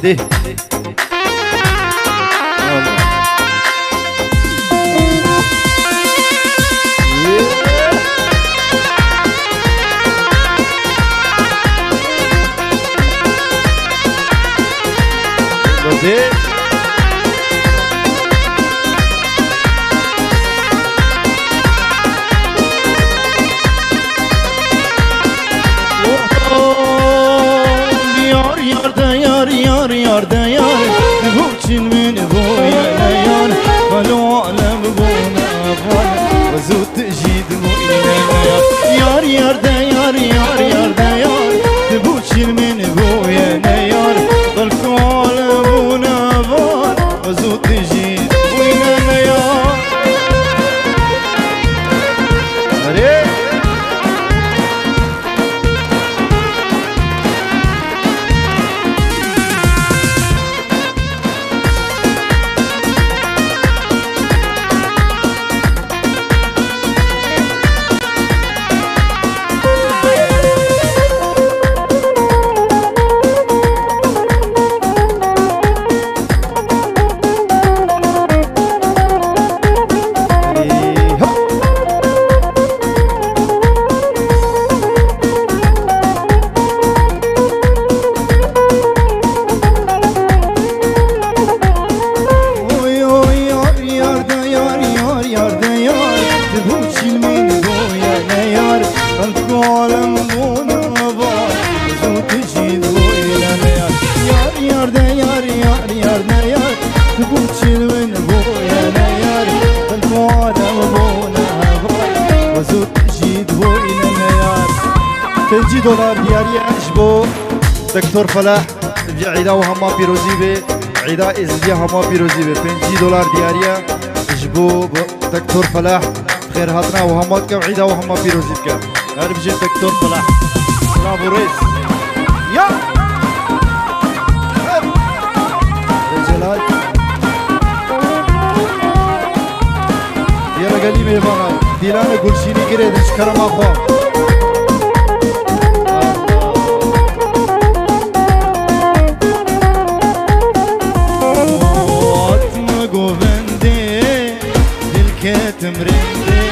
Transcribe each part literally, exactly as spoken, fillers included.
Dê. Dê. Yar, yar de yar, yar, yar de yar. Bo çin min bo yene yar. Valo alem bo ne van. Zût jî di bo yene yar. Yar, yar de yar, yar, yar de yar. Bo çin min bo yene yar. Xelk alem bo ne van. Zût jî di bo yene yar. Erê. Oy, oy, yar, yar de yar, yar, yar de yar. Di bo çîl min bo yene yar. Xelk alem bo ne van. Zût jî bo yene yar. Yar, yar de yar, yar, yar de yar. Di bo çîl min bo yene yar. Xelk alem bo ne van. Zût jî bo yene yar. Pêncî dolar diyariye ji bo Doktor Felah. Vî îda û hema pîrozî be, îda Êzidiya hema pîrozî be. Pêncî dolar diyariye ji bo Doktor Felah. Xêr hatina û hema dike û îda û hema pîrozî dike. Her bijî Doktor Felah. Bravo reis. Ya! Her. Celal. Yere gelî mêvana. Dîlanê Gulşînî girê de ji kerema xwe. Hatime govendê, dil ketim rindê,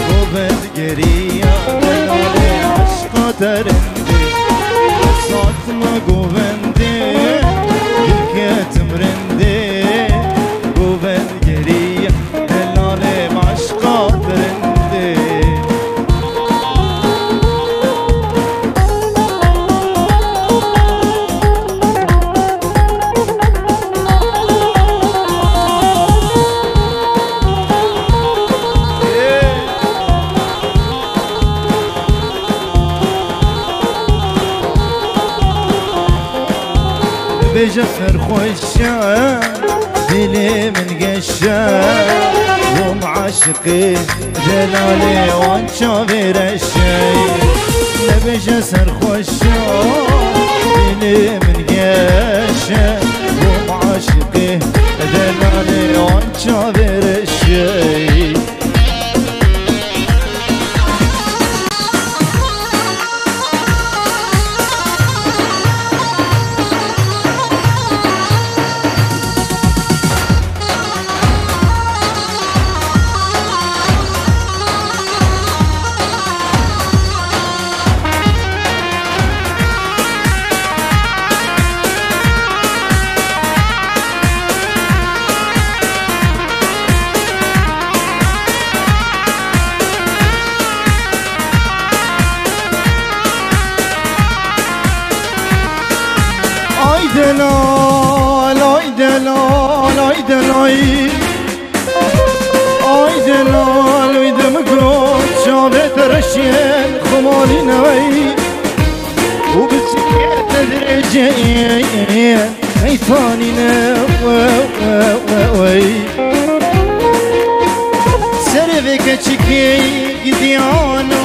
govend geriya, delalê aşqa te rindê. Hatime govendê, dil ketim rindê, govend geriya. Delalê maşqa birindê. Bêje serxweş e, dilê min geş e, wom aşiqê delalê wan çavê reş e. Nebêje serxweş e, dilê min geş e, wom aşiqê delalê wan çavê reş e. Ay delal, ay delal, ay delal. Ay delal, ay demgro, çavê te reşên xumalî ney. Û bisikete dirêjê. Seytanîne we, we, we, wey. Serê vê keçikê gidiyanoy.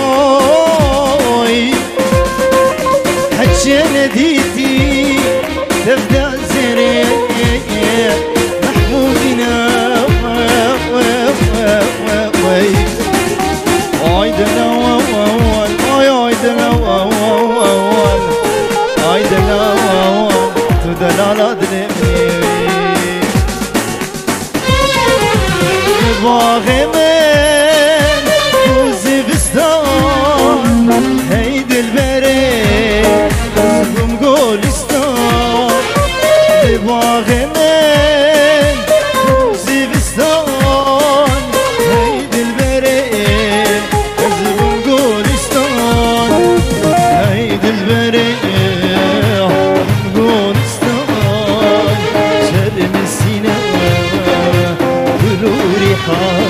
Heçê nedîtî tevde zerê Mehmûdîne we, we, we, we, wey. Ay dile we, we, we, ay, ay dile we, we, we, we. Ay dile we, we, tu Delala dilê min ê wî. Li baxê min û zivistan, hey dilberê, ez bûm golistan. Li baxê min û zivistan, hey dilberê, ez bûm golistan. Hey dilberê, golistan, şermisîne, gul û rîhan.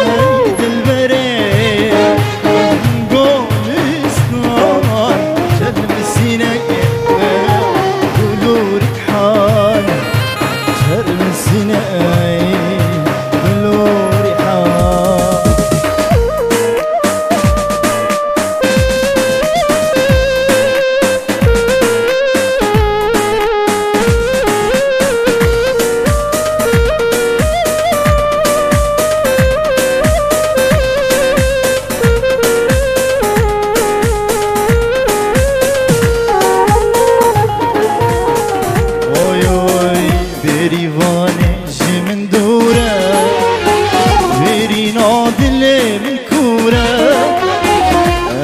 Hey dilberê, golistan, şermisîne, gul û rîhan. Şermisîne, gul û rîhan. Oy, oy, Bêrîvanê ji min dûr e, bêrîna dilê min kûr e.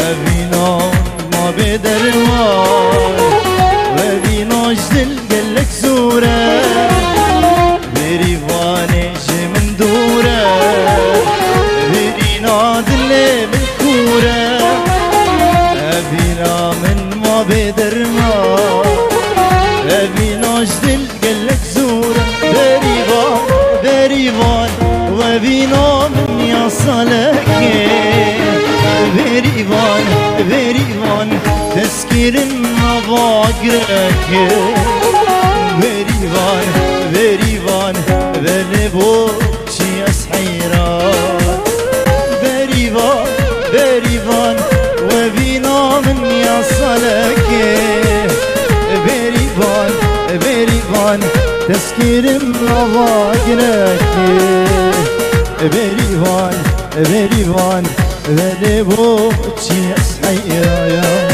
Evîna ma bê derman, evîna ji dil gelek zor e. Bêrîvanê ji min dûr e, bêrîna dilê min kûr e. Evîna min ma bê derman, evîna ji dil gelek zor e. Bêrîvan, bêrîvan, wevîna min ya salekê. Bêrîvan, bêrîvan, destkirim nava gireke. Bêrîvan, bêrîvan, belê bo çi ez heyran. Bêrîvan, bêrîvan, wevîna min ya salekê. Bêrîvan, bêrîvan, destkirim nava gireke. Bêrîvan, bêrîvan, belê bo çi ez heyran.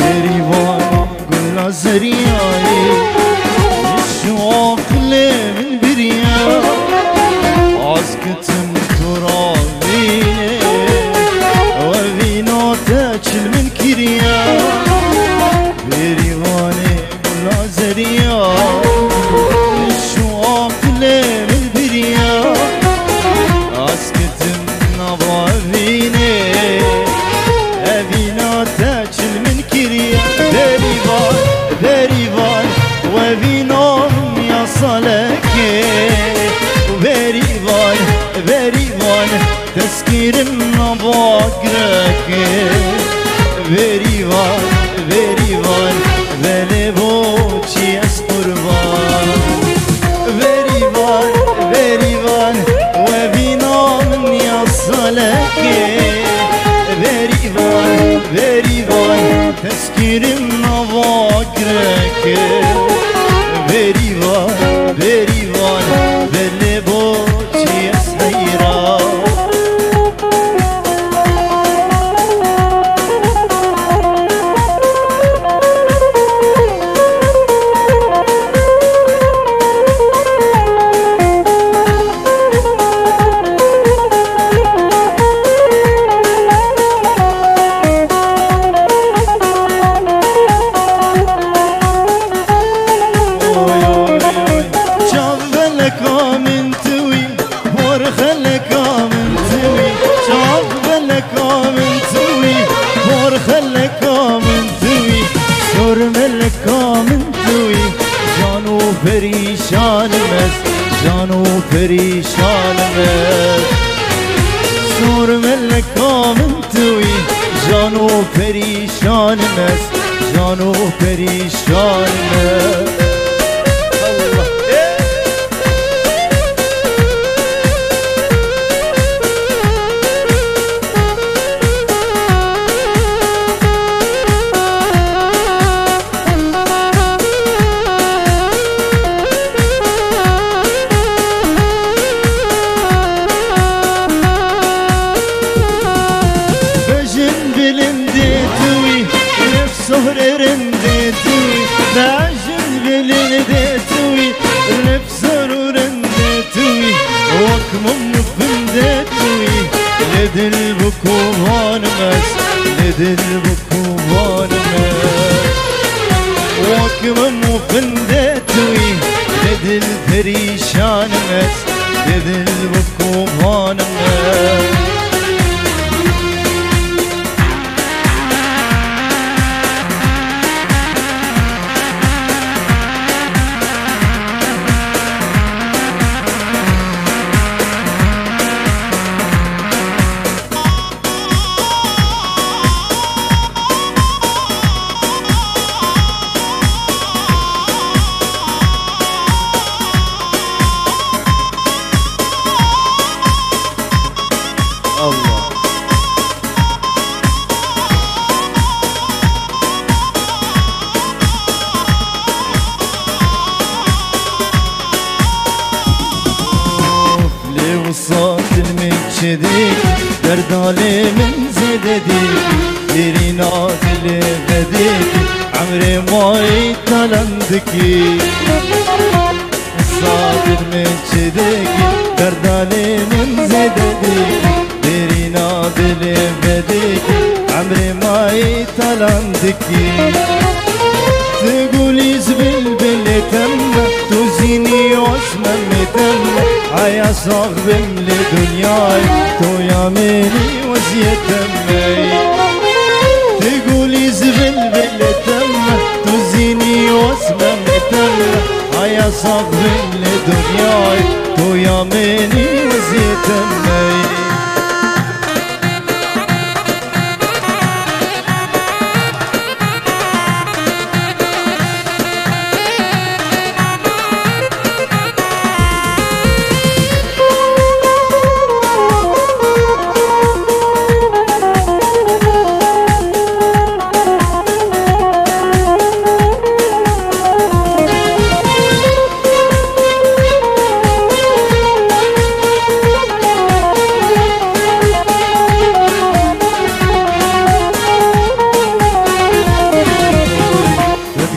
Bêrîvan gula zeriyayê, ji aqilê min biriya. Azkitim tu ravînê, wevîna te çil min kiriya. Bêrîvanê gula zeriya, ji aqilê min biriya. Azkitim nava evînê, evîna te çil min kiriye. Bêrîvan, bêrîvan, wevîna min ya salekê. Bêrîvan, bêrîvan, destkirim nava gireke. Bêrîvan, bêrîvan, belê bo çi ez qurban. Bêrîvan, bêrîvan, wevîna min ya salekê. Bêrîvan, bêrîvan, destkirim nava gireke. Bêrîvan, bêrîvan, belê bo çi ez heyran. Çav beleka min tu wî, hor xeleka min tu wî. Çav beleka min tu wî, hor xeleka min tu wî. Sor meleka min tu wî, can û perîşanim ez, can û perîşanim ez. Perîşan im ez, cano perîşan im ez. Allah. Bejin bilindê tu wî, rif sohrê rindê tu wî. Bejin bilindê tu wî, rif sohrê rindê tu wî. Wek mim û findê tu wî, li dil bi kovan im ez, li dil bi kovan im ez. Wek mim û findê tu wî, li dil perîşan im ez, li dil bi kovan im ez. Allah. Lê wisa dilmê çêdî, derda lê min zêde dî, derîna dilê vedî, emrê mayî talan dikî. Wisa dilmê çêdî, derda lê min zêde dî, derîna dilê vedî, emrê mayî talan dikî. Tu gulî zibil bilê tem, tu zînî osmemê tem, aya sax bim lê dinyay, tu ya menî weziyetê me. Tu gulî zibil bilê tem, tu zînî osmemê tem, aya sax bim lê dinyay, tu ya menî weziyetê me.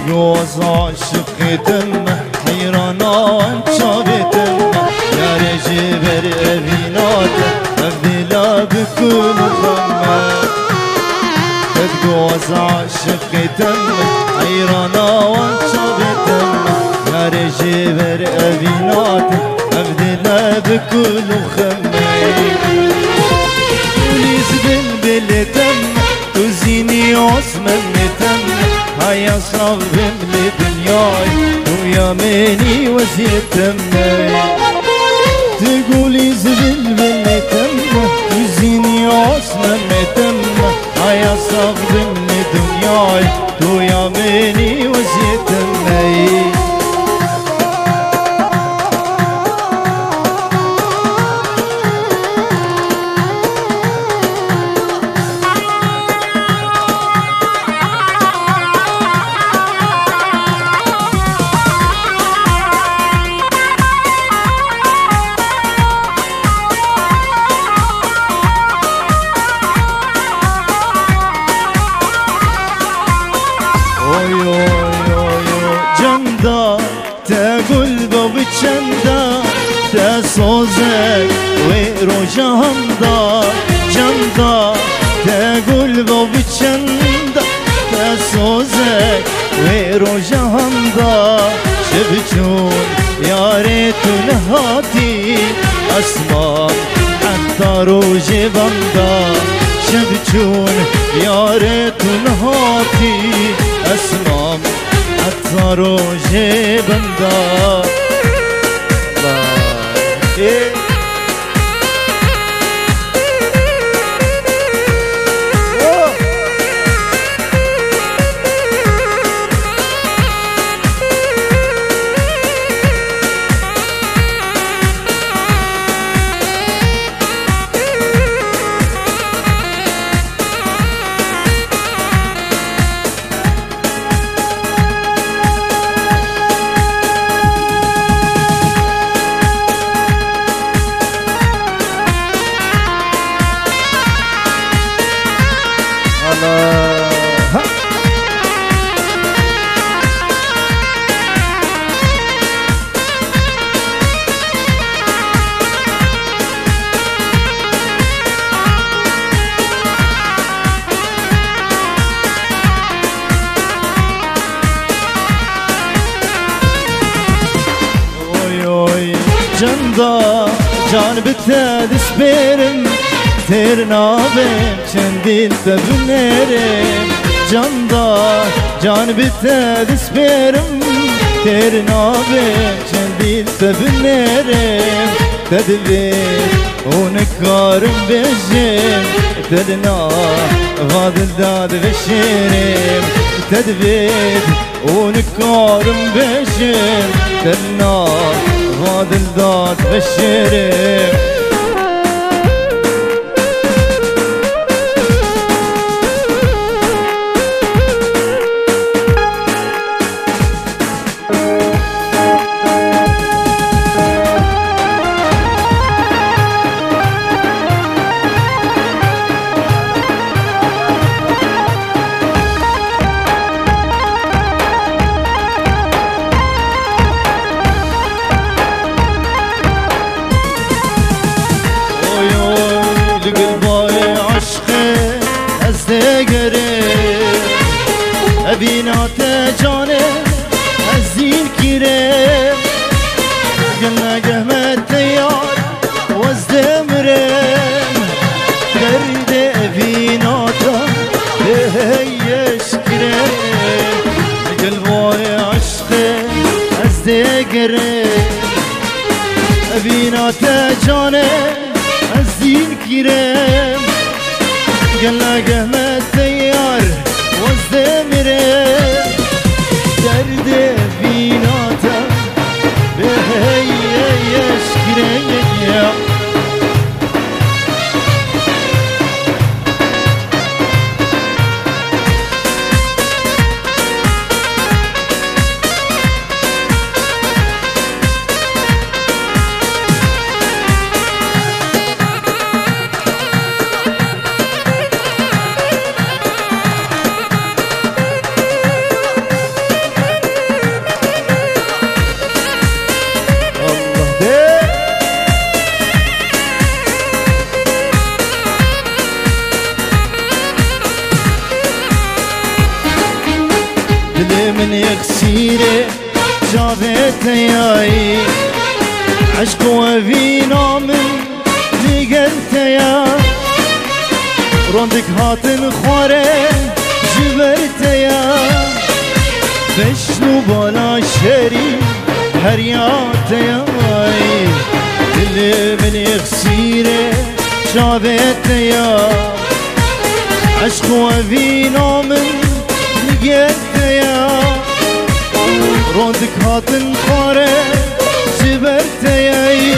Goz aşiqê tim, heyrana çavê tim, yarê ji ber evîna te, ev dila bi kul û xem e. Goz aşiqê tim, heyrana wan çavê tim, yarê ji ber evîna te, ev dila bi kul û xem e. Lîz bin bilê tim, tu zînî osmemê tim, haya sax bim lê dinyay, tu ya menî weziyetê me. Tu gulî zibil bilê tim, tu zînî osmemê tim, haya sax bim lê dinyay, tu ya menî weziyetê me. Oy, oy, oy, oy, canda. Te gul bo bi çenda, te sozek wê roja handa, çenda. Te gul bo bi çenda, te sozek wê roja handa. Şev çûn yarê tu nehatî, esma heta rojê banda. Şev çûn yarê tu nehatî, esma heta rojê benda. Ê. Oh! Da can bi te dispêrim, têr nabim çendî te binêrim. Can da can bi te dispêrim, têr nabim çendî te binêrim. Te divê û nikarim bêjim, te di nava dilda diveşêrim. Te divê û nikarim bêjim, te di nava dilda diveşêrim. Oy, oy, li gilbayê eşqê ez têgerê. Evîna te canê, ez zînkîrê. Gel negeh me te yar, ez dê mirêm. Derdê evîna te bê hey eşkirê. Gel vay eşqê ez dê gerê. Evîna te canê, ez zînkîrêm. Gel negeh me te yar, ez dê mirêm. Derdê evîna te bê hey, hey, eşkirê. Allah be! Dilê min yek sîrê çavê te yayî. Eşq û evîna min li gel te ya. Rondik hatin xwarê ji ber te ya. Beşn û bala şerî her ya te yayî. Dilê min yek sîrê çavê te ya. Eşq û evîna min li gel te ya. Rondik hatin xwarê ji ber te yayî.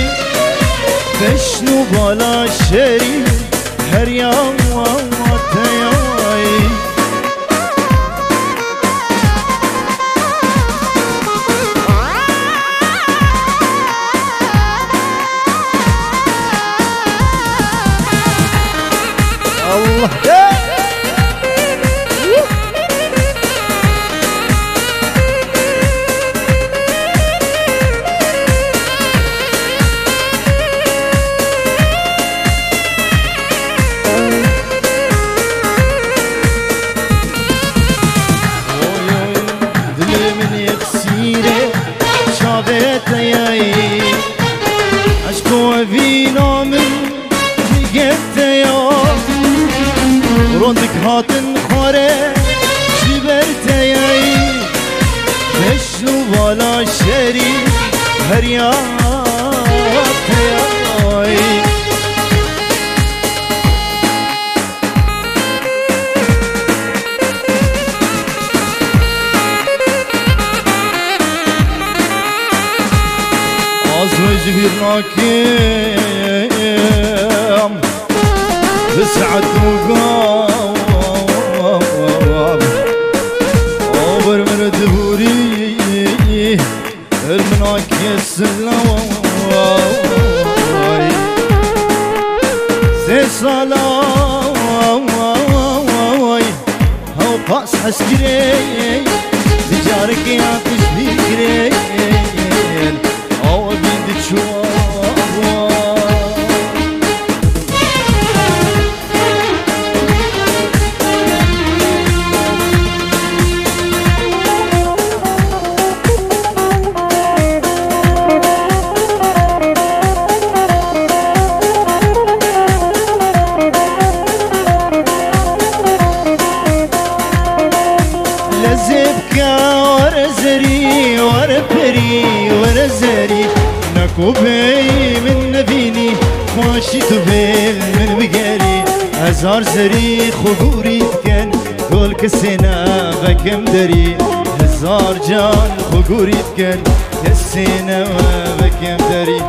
Beşn û bala şerî her ya te yayî. Allah! Oy, oy, dilê min yek sîrê çavê te yayî. Eşq û evîna min li gel te ya. Rondik hatin xwarê ji ber te yayî. Beşn û bala şerî her ya te yayî. Ez we ji bîr nakim. Bi saet û gav. Awer min dihûrî. Min a kes laway. Sê sala way. Hew qas hez kirê. Di carekê ya tiştî kirê. Aw bî diçû. Û bêyî min nebînî, xweşî tu bêl min bigerî. Hezar zerî xwe gûrî dikin, gol kesê ne vekim derî. Hezar can xwe gûrî dikin, kesê ne vekim derî.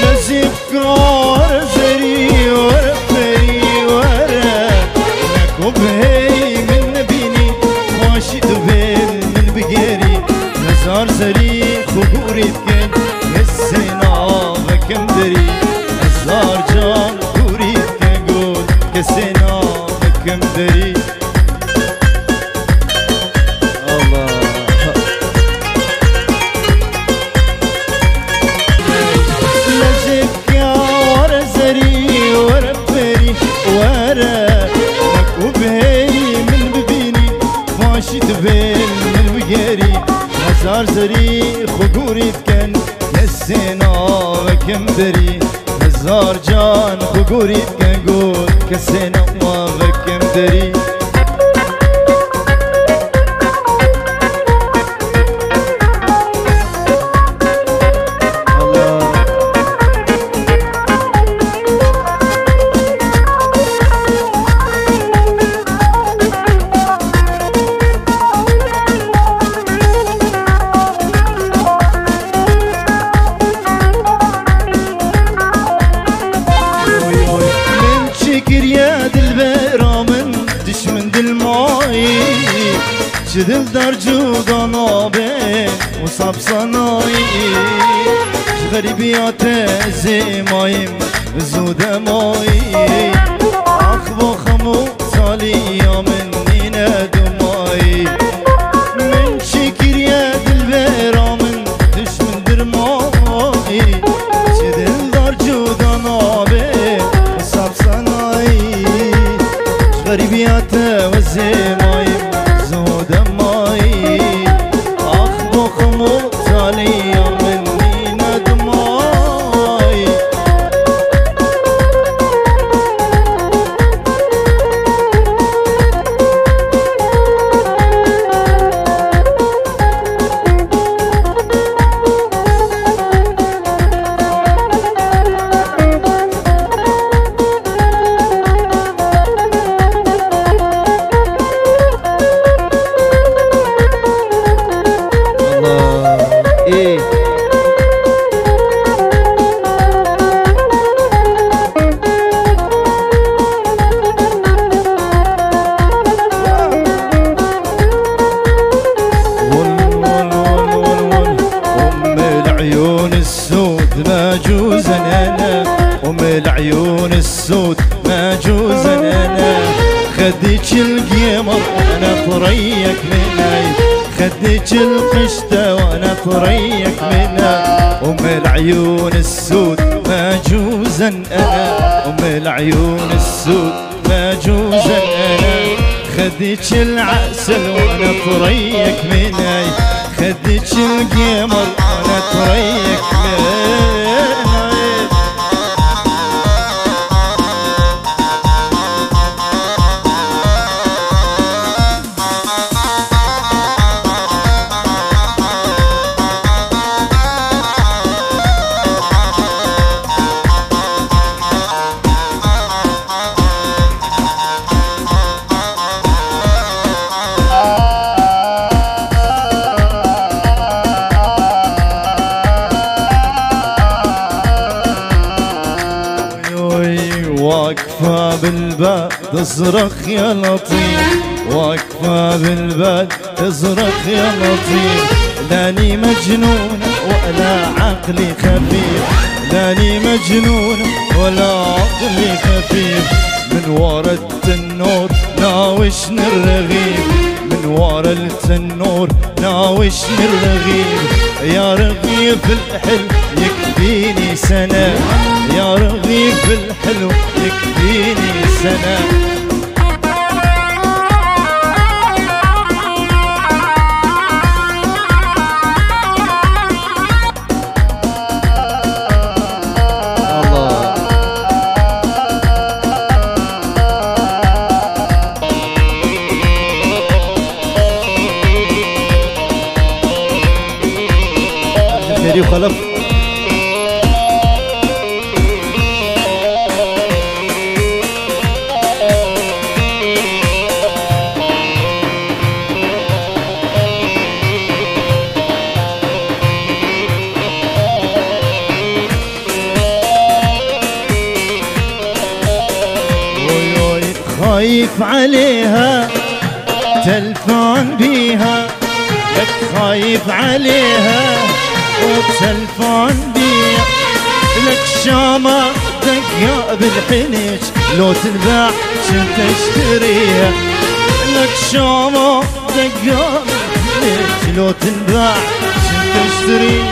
Nezî Were zerî, were perî, were. Neko bihey min nebînî, xweşî tu bêl min bigerî. Hezar zerî xwe gûrî dikin, kesê navekim derî. Hezar can gûrî dikin, got kesê navekim derî. Allah. Lezek ya were zerî, were perî, were. Nek û bihey min bibînî, xweşî dibên min bigerî. Hezar zerî xwe gûrî dikin, kesê navekim derî. Hezar can xwe gûrî dikin, got kesê navekim derî. Min çi kiriye dilbera min, dişmin dilmayî. Çi dildar cuda nabe, û sap sanayî. Ji xerîbiya te zêmayîm, zû demayî. Ax bo xem û saliya min nîne dumayî. Min çi kiriye dilbera min, dişmin dirmayî. Çi dildar cuda nabe, sap sanayî. Ji xerîbiya te we zêmayî, zû demayî. Ax bo xem û saliya min nîne dumayî. Allah. Ê. ول، ول، ول، ول، ول. أم العيون السود ما جوزن أنا. أم العيون السود ما جوزن أنا. خدي تشلقي مرة أنا طريك مناي. خدي تشلقشته وأنا طريك مناي. أم العيون السود ما جوزن أنا. أم العيون السود ما جوزن أنا. خديك العسل وأنا طريك مناي. خديك القمر وأنا طريك مناي. واقفة بالباب تصرخ يا لطيف، واقفة بالباب تصرخ يا لطيف. لاني مجنون ولا عقلي خفيف، لاني مجنون ولا عقلي خفيف. من ورا التنور ناوشني الرغيف، من ورا التنور ناوشني الرغيف. يا رغيف الحلو يكفيني سنة، يا رغيف الحلو يكفيني سنة. الله. خيري وخلف. خايف عليها، تلفان بيها، لك خايف عليها وتلفان بيها، لك شامة دقة بالحنيش، لو تنباع شنت اشتريها، لك شامة دقة بالحنيش، لو تنباع شنت اشتريها.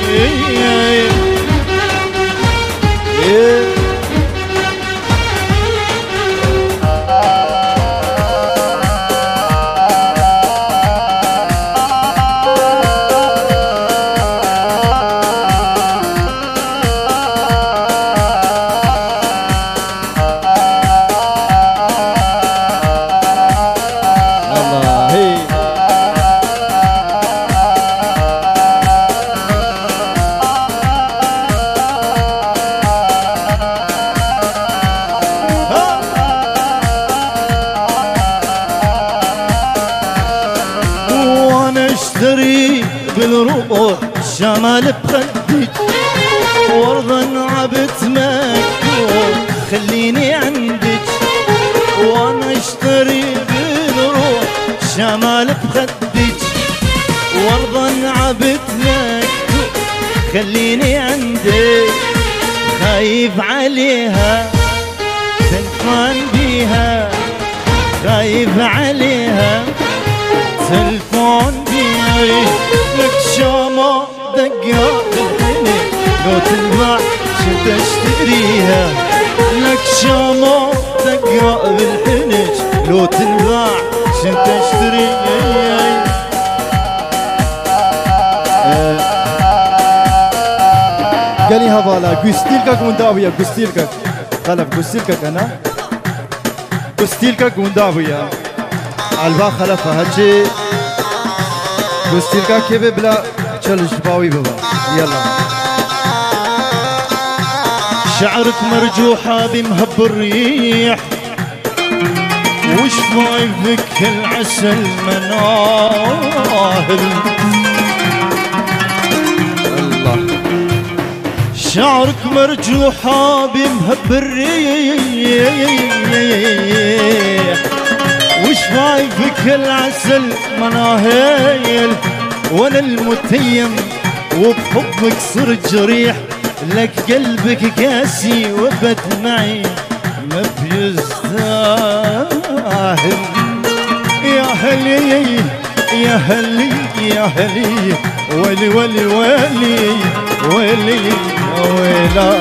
وانا اشتري بالروح شمال بخدك، وارضا عبت مكتوب خليني عندك، وانا اشتري بالروح شمال بخدك، وارضا عبت مكتوب خليني عندك، خايف عليها تلفان بيها، خايف عليها تلفان بيها، لك شامة دقة بالحنين، لو تنباع شنت اشتريها، لك شامة دقة بالحنين، لو تنباع شنت اشتريها. Gelî hevala, gustîlkek winda bûye, gustîlkek. Xelef, gustîlkek e, ne? Gustîlkek winda bûye. Elba Xelef e, heçî gustîlka kê bê bila çel ji bawî bibe. Yela. شعرك مرجوحة بمهب الريح، وشفايفك العسل مناهل. الله. شعرك مرجوحة بمهب الريح، وشفايفك العسل مناهل، وانا المتيم وبحبك صرت جريح، لك قلبك قاسي وبدمعي ما بيستاهل. يا هلي، يا هلي، يا هلي، ويلي، ويلي، ويلي، ويلي، يا ويلا.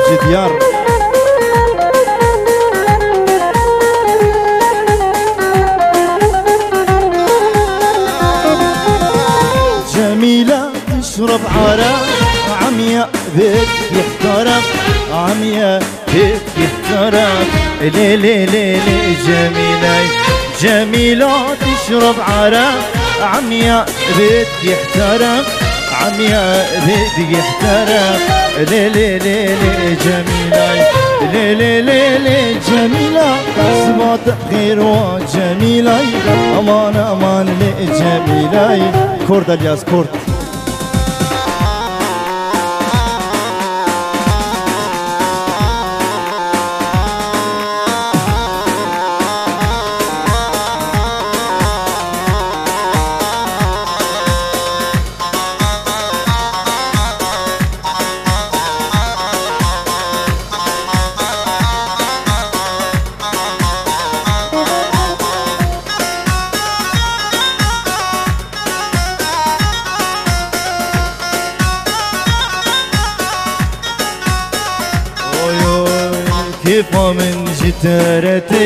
Ji diyar. جميلة تشرب عرق، عمياء بيت يحترق، عمياء بيت يحترق. لي، لي، لي، لي، جميلة. جميلة تشرب عرق، عمياء بيت يحترق، عمياء بيت يحترق. لي، لي، لي، لي، جميلة. لي، لي، لي، لي، جميلة. صبات بخير وجميلة. أمان، أمان، لي، جميلة. Kord Elyas, kord. Kêfa min ji te re tê,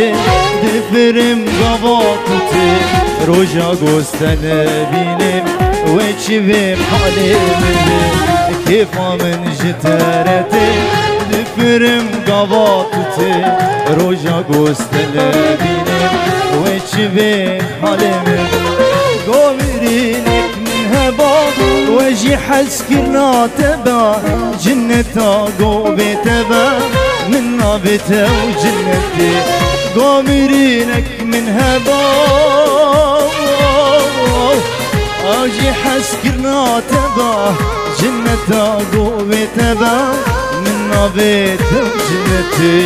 difirim gava tu tê. Roja goste nebînim, wê çi bê halê min bê. Kêfa min ji te re tê, difirim gava tu tê. Roja goste nebînim, wê çi bê halê min bê. Gomirînek min heba, we jî hez kirna te be, cinneta govê te be, min navê te û cinnetê. Gomirînek min heba, ew jî hez kirna te be, cinneta govê te be, min navê te û cinnetê.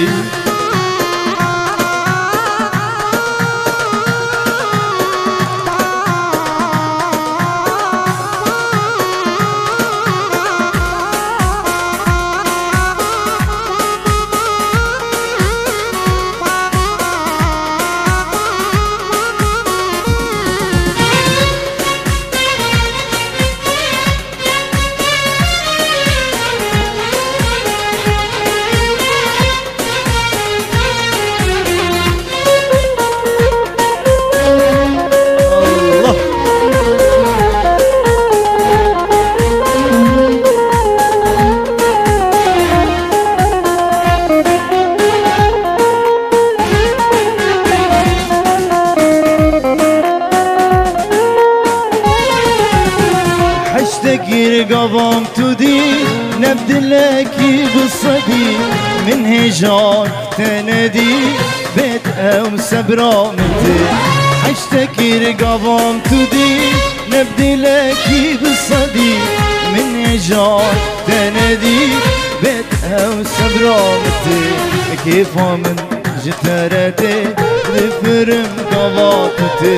Heşte kir gavam tu dî, ne bi dilekî bi sedî, min hêja te nedî, bêt ew sebra min tê. Heşte kir gavam tu dî, ne bi dilekî bi sedî, min hêja te nedî, bêt ew sebra min tê. Kêfa min ji te re tê, difirim gava tu tê.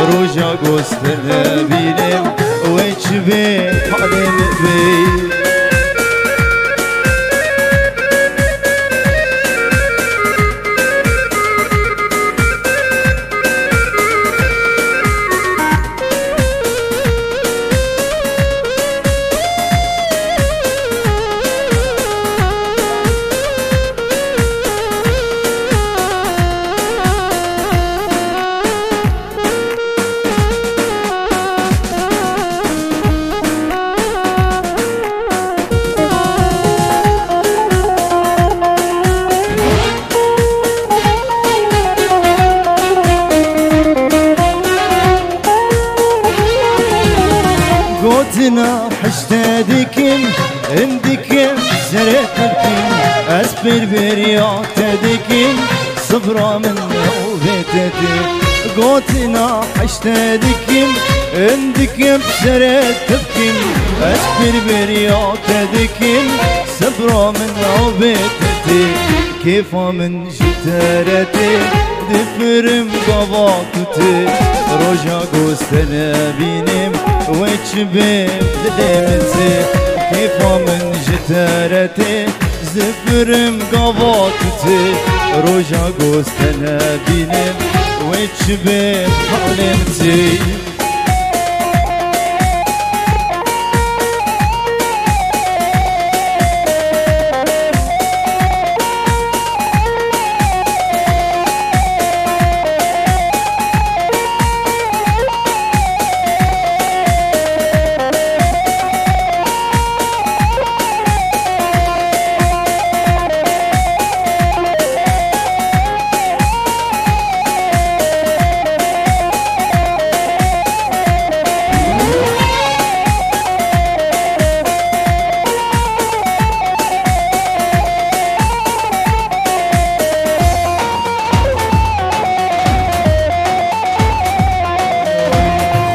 Roja goste nebînim, wê çi bê halê min bê. Gotina heşte dikim, em dikim, serê te dikim, ez pêrberiya te dikim, sibra min navê te tê. Gotina heşte dikim, em dikim, serê te dikim, ez pêrberiya te dikim, sibra min navê te tê. Kêfa min ji te re tê, difirim gava tu tê. Roja goste nebînim, wê çi bê dilê min tê. Kêfa min ji te re tê, difirim gava tu tê. Roja goste nebînim, wê çi bê halê min tê.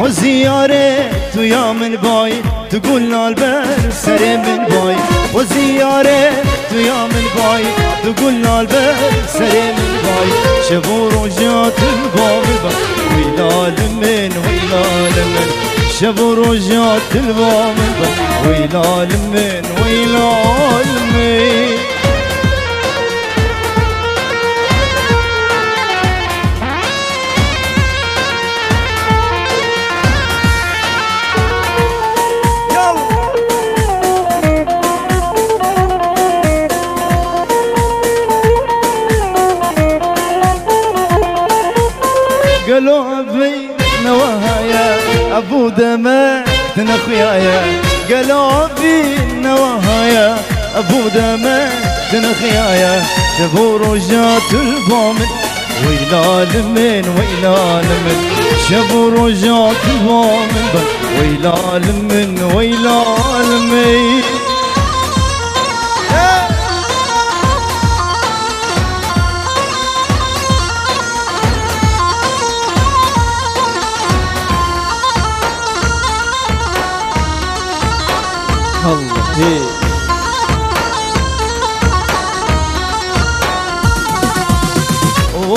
Xwezî yare tu ya min bay, tu gul nal ber serê min bay. Xwezî yare tu ya min bay, tu gul nal ber serê min bay. Şev û roja tu li ba min ba, wey lal min, wey lal min. Şev û roja tu li ba min ba, wey lal min, wey lal min. Ev deme dinxiyaye, gela vî newahaye. Ev deme dinxiyaye, şev û roja tu li ba min. Weyla li min, weyla li min. Şev û roja tu li ba min ben. Weyla li min, weyla li min. Allah'ı.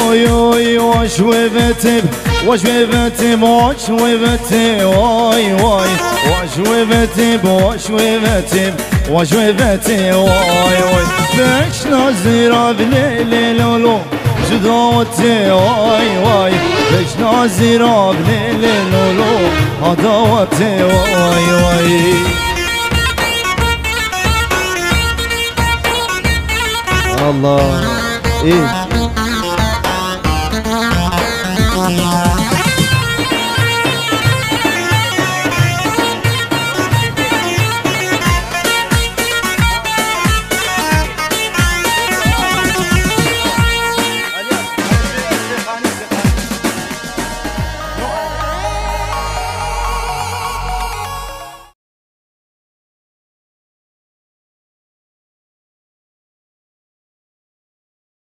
Oy, oy, oy, şu evetim, oy, şu evetim, oy, şu evetim, oy, oy. Oy, şu evetim, oy, şu evetim, oy, şu evetim, oy, oy. Beş nazira bile le lo lo. Ji dawetê, vay, vay. Beş nazira bile le lo lo. Ha dawetê, vay, vay. Allah. Ê.